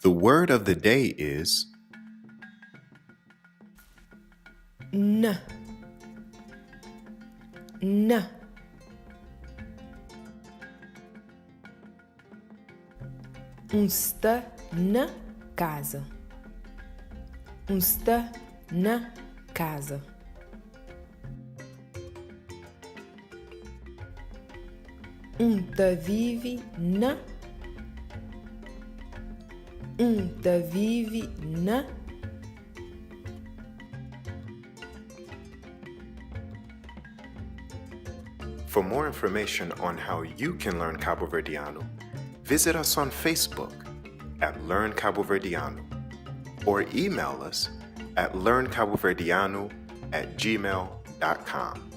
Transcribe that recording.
The word of the day is. Na. Na. Un sta na kaza. Un sta na kaza. Un ta vive na. Un ta vive na. For more information on how you can learn Caboverdiano, visit us on Facebook at Learn Caboverdiano or email us at learncaboverdiano at gmail.com.